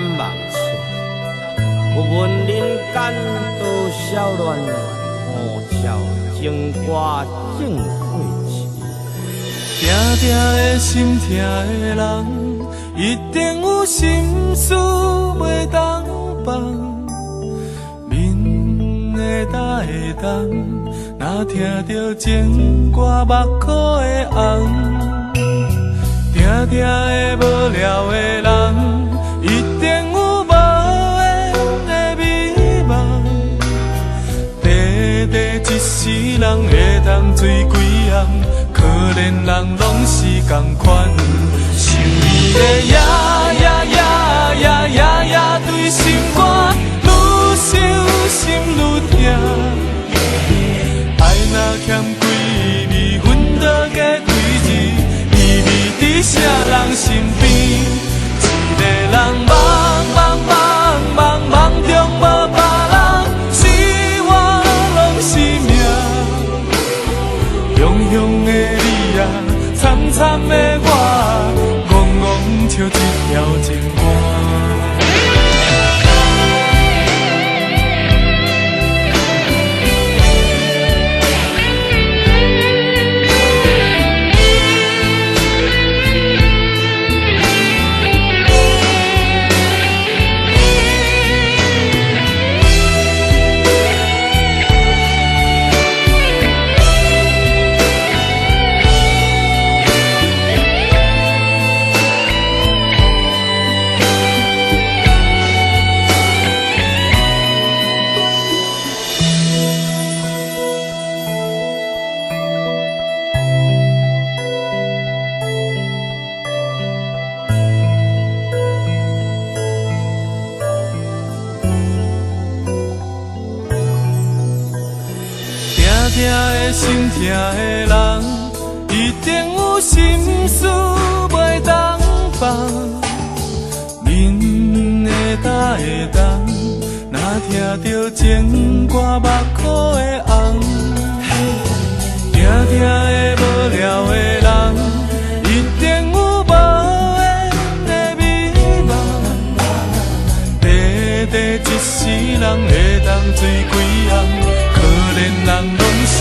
梦唱，有问人間多少亂，呼嘯情歌正過時。定定的心疼的人，一定有心事袂當放。面會焦會澹，若聽著情歌目箍會紅。定定的無聊的人，一定有無言的美夢。短短一世人會當醉幾暗，可憐人攏是仝款。想伊的夜夜夜夜夜夜對心肝，愈想心愈疼。愛若欠幾暝，分都加幾字，依偎佇啥人身邊？一个人夢夢夢夢夢中無別人，是我攏是命。雄雄的你啊，慘慘的我，戇戇唱這條情歌。定定的心疼的人，一定有心事袂當放。面會焦會澹，若聽著情歌目箍會紅。定定的無聊的人，一定有無言的美夢。短短一世人會當醉幾暗，可憐人攏是。